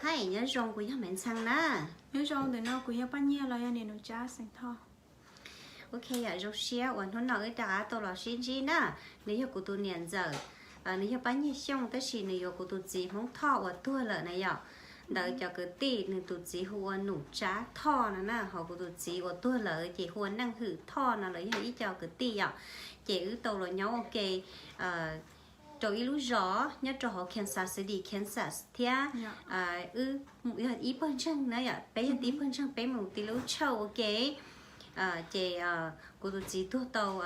Nyob zoo, kuv yog Maiv Ntxhee na. Nyob zoo, ntawm no kuv yog Paj Nyiaj los yog niam Nus Tsab xeem Thoj. Ok, yom, zoo siab uas hnub no wb rov qab tau los sib ntsib na. Nws yog kuv tus niam ntxawm, nws yog Paj Nyiaj Xyooj tab sis nws yuav kuv tus txiv Hmoob Thoj uas tuag lawm na yom. Ntawd cov kwv tij nws tus txiv hu ua Nus Tsab Thoj no na, ho kuv tus txiv uas tuag lawm ces hu ua Neej Hwm Thoj no, lawv yog ib co kwv tij yom. Ces wb tau los nyob ua ke rau ib lub zos nyob rau hauv Kansas City, Kansas thiab. Wb yog ib pawg ntseeg na yom, peb yog tib pawg ntseeg, peb mus tib lub church ua ke. Ces kuv tus txiv tuag tau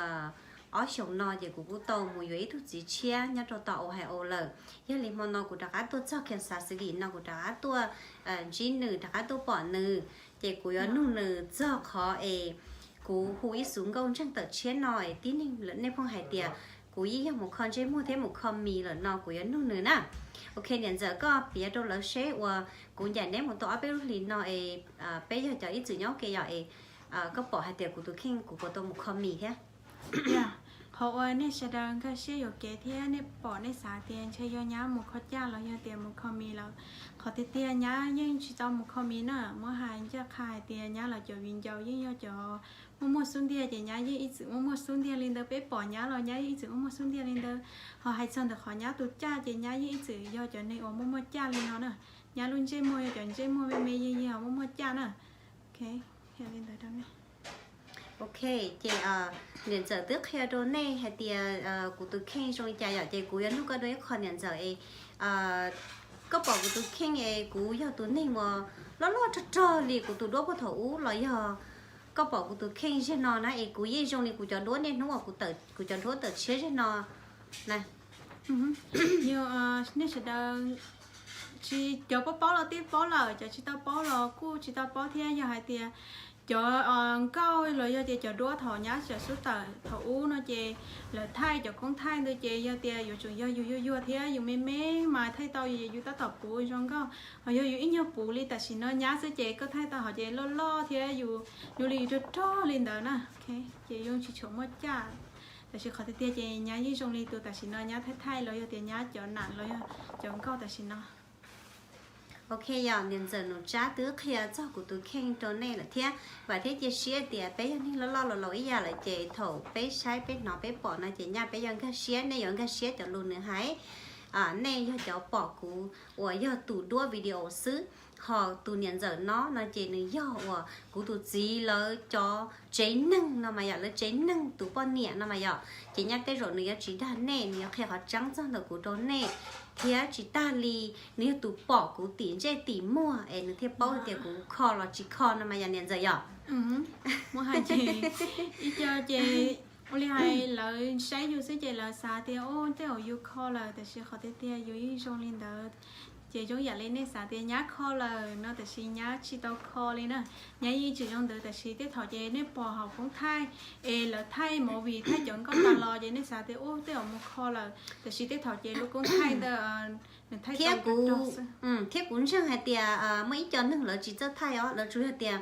ob xyoos no ces kuv kuj tau mus yuav ib tug txiv tshiab nyob rau tom Ohio lawm. Yog li hmo no kuv rov qab tuaj txog Kansas City no, kuv rov qab tuaj ntsib nws, rov qab tuaj pom nws, ces kuv yuav nug nws txog qhov es kuv hu ib xuv nkauj ntseeg tawm tshiab no es tib neeg lawm nej pheej hais tias kuv yeej yog mus kho ntsej muag thiab mus kho mis lawm no, kuv yuav nug nws na. Ok, niam ntxawm, koj piav rau lawv seb uas kuv ncaim neb mus tau ob peb lub hlis no es peb yog cov ib txwm nyob ua ke yom, es koj pom hais tias kuv tus kheej kuv puas tau mus kho mis thiab? Qhov uas nej sawv daws nkag siab yuam kev thiab nej pom nej xav tias ntshe yog nyab mus kho caj los yog tias mus kho mis lawm, qhov tiag tiag nyab yeej tsis tau mus kho mis na. Muab hais ncaj qha hais tias nyab los cov viv ncaus yeej yog cov muaj muaj xub ntiag, ces nyab yeej ib txwm muaj muaj xub ntiag li ntawd. Peb pom nyab los nyab yeej ib txwm muaj muaj xub ntiag li ntawd. Ho hais txog ntawm qhov nyab tus caj ces nyab yeej ib txwm yog cov neeg uas muaj muaj caj li no na. Nyab lub ntsej muag yog cov ntsej muag me me yig yig ho muaj muaj caj na. Ok, ces niam ntxawm twb qhia rau nej hais tias kuv tus kheej zoo li cas yom, ces kuv yuav nug koj dua ib qho niam ntxawm es koj pom kuv tus kheej es kuv yog tus neeg uas loj loj rog rog li kuv tus duab puag thaum ub los yog koj pom kuv tus kheej zeg no na es kuv yeej zoo li kuv cov duab niaj hnub uas kuv cov duab tawm tshiab zeg no na? Yog nej sawv daws tsis, cov paub paub los twb paub lawm, cov tsis tau paub los kuj tsis tau paub thiab. Yog hais tias cov nkauj los yog tias cov duab thaum nyab tseem xub tawm thaum ub no ces lawv thaij cov koob thaij ntawd ces yog tias yuav tsum yog yus yuag yuag thiab yus me me mas thaij tau, yus tab tom puv zoo nkauj. Ho yog yus ib nyuag puv li tam sim no nyab xwb ces koj thaij tau hov ces loj loj thiab yus zoo li yus rog rog li ntawd na. Ces yeej tsis tshua muaj caj. Tab sis qhov tiag tiag ces nyab yeej zoo li tus tam sim no nyab thaij thaij los yog tias nyab cov nam los yog cov nkauj tam sim no. Ok, yog niam ntxawm Nus Tsab twb qhia txog kuv tus kheej rau nej lawm thiab. Vam thiab cia siab tias peb yog neeg loj loj laus laus ib yam lawm ces thaum peb saib peb hnov peb pom no ces nyaj peb yuav nkag siab, nej yuav nkag siab cov lus nws hais. Nej yog cov pom kuv uas yog tus duab video xwb, ho tus niam ntxawm no no ces nws yog uas kuv tus txiv lawv cov tsev neeg no mas yom, lawv tsev neeg tus poj niam no mas yom. Ces nyaj tej zaum nws yuav tsis dag nej, nws yuav qhia qhov tseeb txog ntawm kuv rau nej. Thiab tsis tag li, nws yog tus pom kuv tim ntsej tim muag es nws thiaj paub tias kuv kho los tsis kho no mas yom niam ntxawm yom. Muab hais ces ib co ces ua li hais lawv saib yus xwb ces lawv xav tias o tej zaum yus kho lawm, tab sis qhov tiag tiag yus yeej zoo li ntawd. Ces zoo yam li nej xav tias nyab kho lawm no, tab sis nyab tsis tau kho li na. Nyab yeej tseem zoo ntawd, tab sis tej thaum ces nej pom hauv koob thaij es lawv thaij movie thaij cov nkauj tas los ces nej xav tias u tej zaum mus kho lawm, tab sis tej thaum ces lub koob thaij ntawd nws thaij tau rog rog xwb. Thiab kuv ntseeg hais tias muaj ib co neeg lawv tsis txawj thaij os, lawv tsuas yog tias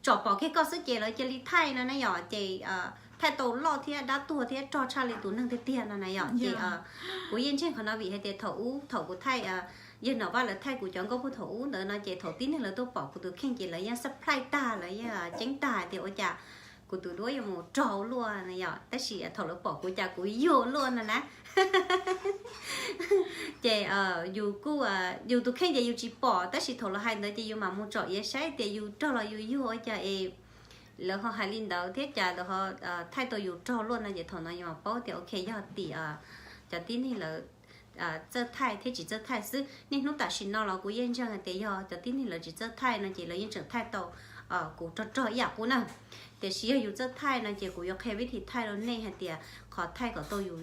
tsom pom kiag koj xwb ces lawv cia li thaij no na yom, ces thaij tau loj thiab dab tuag thiab rog tshaj li tus neeg tiag tiag no na yom. Ces kuv yeej ntseeg qhov no vim hais tias thaum ub thaum kuv thaij, yawg Nom Vaj lawv thaij kuv cov nkauj puag thaum ub ntawd no ces thaum tib neeg lawv tuaj pom kuv tus kheej ces lawv yeej surprise tag, lawv yeej ceeb tag hais tias ua cas kuv tus duab yuav mus rog luaj na yom, tab sis thaum lawv pom kuv cas kuv yuag luaj no na. Ces yus kuj, yus tus kheej ces yus tsis pom, tab sis thaum lawv hais ntawd ces yus mam mus tsom iav saib tias yus rog los yus yuag ua cas es lawv ho hais li ntawd thiab cas lawv ho thaij tau yus rog luaj no ces thaum no yus mam paub tias ok yog tim cov tib neeg lawv txawj thaij thiab tsis txawj thaij xwb. Niaj hnub tam sim no los kuv yeej ntseeg hais tias yog cov tib neeg lawv tsis txawj thaij no ces lawv yeej tseem thaij tau kuv rog rog ib yam qub na. Tiam sis yog yus txawj thaij no ces kuv yuav qhia vib thim thaij rau nej hais tias qhov thaij kom tau yus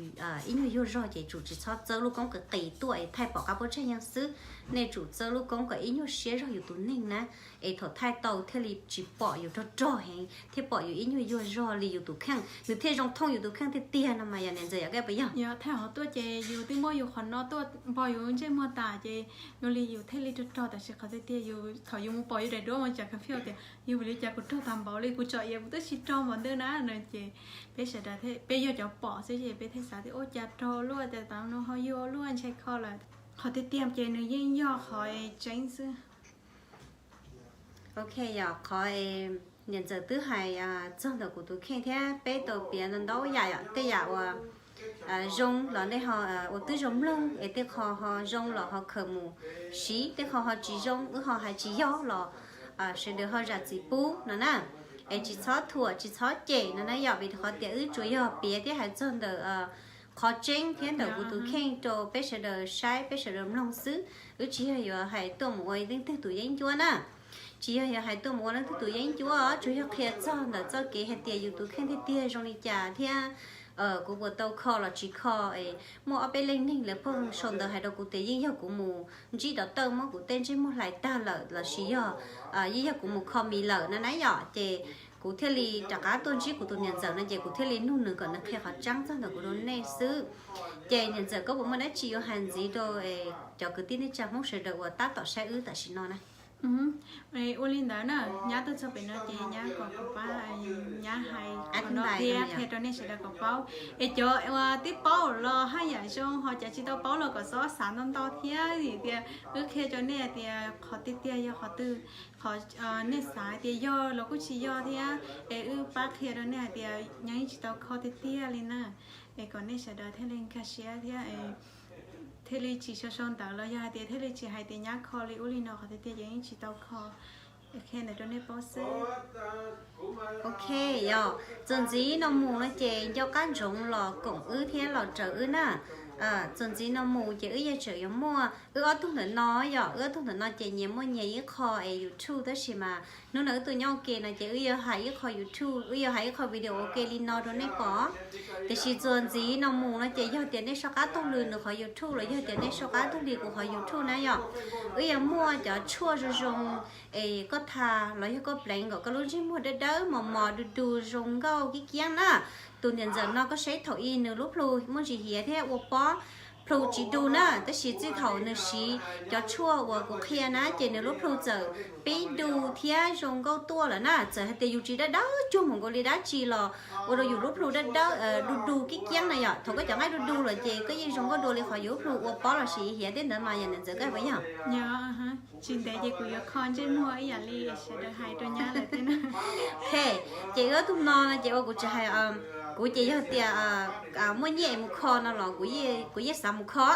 ib nyuag yuag zog ces tsum tsis txhob txawb lub koob qis qis tuaj es thaij pom qab puab tsag yeej xwb. Nej tsum txawb lub koob kom ib nyuag siab zog yus tus neeg na, es thaum thaij tau thiaj li tsis pom yus rog rog heev thiab pom yus ib nyuag yuag zog li yus tus kheej, nws thiaj zoo thooj yus tus kheej tiag tiag no mas yog niam ntxawm yom, koj puas yog? Yog thaij hov tuaj ces yus twb muab yus qhov no tuaj npog yus ntsej muag tas ces zoo li yus thiaj li rog rog, tab sis qhov tiag tiag yus thaum yus mus pom yus daim duab mas tsam confuse tias yus vim li cas kuv rog tag npaum li, kuv tsom iav kuv twb tsis rog npaum ntawd na no ces peb sawv daws peb yog cov pom xwb ces peb thiaj xav tias ua cas rog luaj, cas tas no ho yuag luaj, ntshe kho lawm. Qhov tiag tiag ces nws yeej yog qhov tseeb xwb. Ok, yog qhov niam ntxawm twb hais txog ntawm kuv tus kheej thiab peb tau piav ntau ntau yam yom, tej yam uas zoo los nej ho ua tib zoo mloog, es tej qho ho zoo los ho khaws mus siv, tej qho ho tsis zoo wb ho hais tsis yog los sawv daws ho zam txim pub no na. Es tsis txhob thuam tsis txhob cem no na yom, vim qhov tias wb tsuas yog piav thiab hais txog ntawm qhov tseeb thiab ntawm kuv tus kheej rau peb sawv daws saib peb sawv daws mloog xwb. Wb tsis yog yuav hais tuaj mus ua leej twg tus yeeb ncuab na, tsis yog yuav hais tuaj mus ua leej twg tus yeeb ncuab, tsuas yog qhia txog ntawm txoj kev hais tias yus tus kheej tiag tiag zoo li cas thiab kuv puas tau kho los tsis kho. Muaj ob peb leej neeg lawv pheej sau ntawv hais rau kuv tias yeej yog kuv mus ntsib doctor muab kuv tej ntsej muag hlais tag lawm lossis yog yeej yog kuv mus kho mis lawm na na yom, ces kuv thiaj li rov qab tuaj ntsib kuv tus niam ntxawm no ces kuv thiaj li nug nws kom nws qhia qhov tseeb txog ntawm kuv rau nej xwb. Ces niam ntxawm koj puas muaj dab tsi yuav hais ntxiv rau cov kwv tij neej tsa Hmoob sawv daws uas tab tom saib wb tam sim no na? Ua li ntawd na, nyab tuaj txog pem no ces nyab kom kuv pab nyab hais qhov no thiab qhia rau nej sawv daws kom paub. Es cov uas twb paub los haj yam zoo, ho cov tsis tau paub los kom txhob xav ntau ntau thiab, vim tias wb qhia rau nej hais tias qhov tiag tiag yog qhov twg, qhov nej xav hais tias yog los kuj tsis yog thiab. Es wb pab qhia rau nej hais tias nyab yeej tsis tau kho tiag tiag li na. Es kom nej sawv daws thiaj li nkag siab thiab thiaj li tsis sau sau ntawv los yog hais tias thiaj li tsis hais tias nyab kho li ub li no, qhov tiag tiag ces yeej tsis tau kho. Qhia ntawd rau nej paub xwb. Ok, yog txuas ntxiv no mus no ces nco qab ntsoov los koom wb thiab los raws wb na. Txuas ntxiv no mus ces wb yeej tseem yuav muaj wb ob tug ntawm no, yog wb ob tug ntawm no ces nyias muaj nyias ib qho es YouTube, tab sis mas hnub no wb tuaj nyob ua ke no ces wb yuav hais ib qho YouTube, wb yuav hais ib qho video ua ke li no rau nej pom. Tiam sis txuas ntxiv no mus no ces yog tias nej soj qab taug lw nws qhov YouTube los yog tias nej soj qab taug li kuv qhov YouTube na yom, wb yuav muaj cov tshuaj zoo zoo es koj tha los yog koj pleev kom koj lub ntsej muag dawb dawb mos mos du du zoo nkauj kiab kiab na. Tus niam ntxawm no koj saib thaum ub nws lub plhu muaj ntsis hiav thiab ua pob plhu tsis du na, tab sis txij thaum nws siv cov tshuaj uas kuv qhia na ces nws lub plhu txawm pib du thiab zoo nkauj tuaj lawm na. Txawm hais tias yus tsis dawb dawb cuag mus nkaus li dab tsi los ua rau yus lub plhu dawb dawb du du kiab kiab na yom. Thaum koj cov nqaij du du lawm ces koj yeej zoo nkauj dua li qhov yus lub plhu ua pob los sis hiav thiab ntawd mas yog niam ntxawm koj hais puas yog? Tsis ntev ces kuv yuav kho ntsej muag ib yam li sawv daws hais rau nyab lawm thiab na. Ok, ces wb ob tug no no ces ua kuv tsis hais, kuv ces yog tias muaj nyiaj es mus kho no los kuv yeej xav mus kho.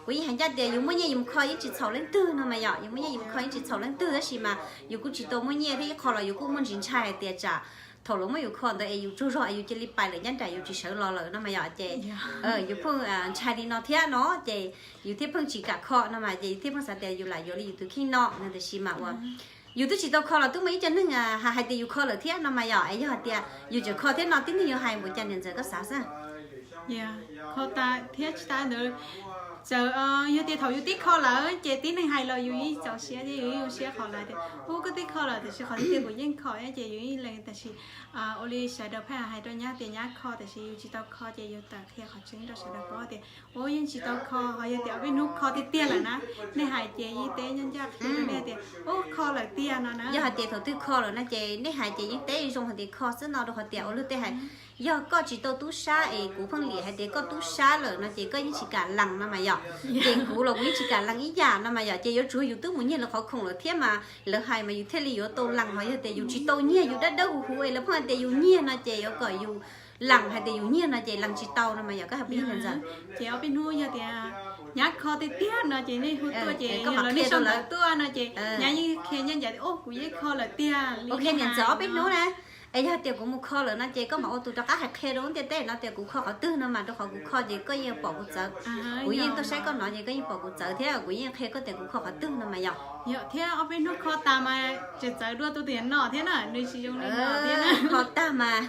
Kuv yeej hais ncaj tias yus muaj nyiaj yus mus kho yeej tsis txhaum leej twg no mas yom, yus muaj nyiaj yus mus kho yeej tsis txhaum leej twg, tab sis mas yus kuj tsis tau muaj nyiaj thiab ib qho los yus kuj muaj ntsis ntshai hais tias tsam thaum lawv muab yus kho ntawd es yus tsaug zog es yus cia li pais lawm nyob nram yus tsis sawv los lawm no mas yom, ces yus pheej ntshai li no thiab no ces yus thiaj pheej tsis kam kho no mas ces yus thiaj pheej xav tias yus lam yuav li yus tus kheej no no, tiam sis mas ua yus twb tsis tau kho los twb muaj ib co neeg hais tias yus kho lawm thiab no mas yom. Es yog hais tias yus tseem kho thiab no tib neeg yuav hais npaum cas niam ntxawm koj xav xwb? Kho tas thiab tsis tas ntawd, txawm yog tias thaum yus twb kho lawm ces tib neeg hais los yus yeej txaus siab thiab yus yeej zoo siab qhov lawv tias ub koj twb kho lawm, tiam sis qhov tiag kuv yeej kho thiab ces yus yeej lees, tiam sis ua li sawv daws pheej hais rau nyab tias nyab kho, tiam sis yus tsis tau kho ces yus tawm qhia qhov tseeb rau sawv daws paub tias ub yeej tsis tau kho, ho yog tias ob peb hnub kho tiag tiag lawm na, nej hais ces yeej teb ncaj ncaj qhia rau nej tias ub kho lawm tiag no na. Yog hais tias thaum twg kho lawm no ces nej hais ces yeej teb zoo hais tias kho xwb no, rau qhov tias ua luag tej hais yog koj tsis tau tub sab es kuv pheej liam hais tias koj tub sab lawm no ces koj yeej tsis kam lees no mas yom. Ces kuv los kuv yeej tsis kam lees ib yam no mas yom, ces yuav tsum yus twb mus nyiag lawv qhov khoom lawm thiab mas lawv hais mas yus thiaj li yuav tau lees, ho yog tias yus tsis tau nyiag yus dawb dawb huv huv es lawv pheej hais tias yus nyiag no ces yuav kom yus lees hais tias yus nyiag no ces lees tsis tau no mas yom, koj hais puas yog niam ntxawm? Ces ob peb hnub yog tias nyab kho tiag tiag no ces nej hu tuaj ces koj mam qhia rau lawv tuaj no ces nyab yeej qhia ncaj ncees tias ub kuv yeej kho lawm tiag li. Ok niam ntxawm, ob peb hnub na, es yog tias kuv mus kho lawm no ces koj mam ua tus rov qab hais qhia rau lub ntiaj teb no tias kuv kho qhov twg no mas, rau qhov kuv kho ces koj yeej pom kuv txawv, kuv yeej tuaj saib koj no ces koj yeej pom kuv txawv thiab kuv yeej qhia koj tias kuv kho qhov twg no mas yom. Yog thiab ob peb hnub kho tas mas tseem txawv dua tus tiam no thiab na, nws tsis zoo li no thiab na. Kho tag mas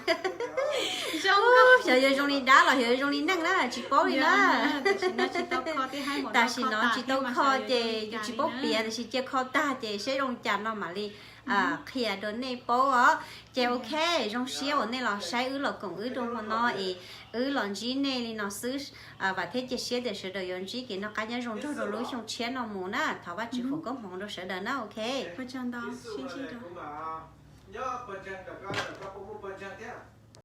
xyov yuav zoo li dab los xyov yuav zoo li neeg na tsis paub li na. Tam sim no tsis tau kho ces yus tsis paub piav, tiam sis cia kho tag ces seb zoo cas no mam li qhia rau nej paub os. Ces ok, zoo siab uas nej los saib wb los koom wb rau hmo no es wb los ntsib nej li no xwb. Vam thiab cia siab tias sawv daws yuav ntsib kev noj qab nyob zoo nrog rau lub xyoo tshiab no mus na. Thov Vajtswv foom koob hmoov rau sawv daws na. Ok.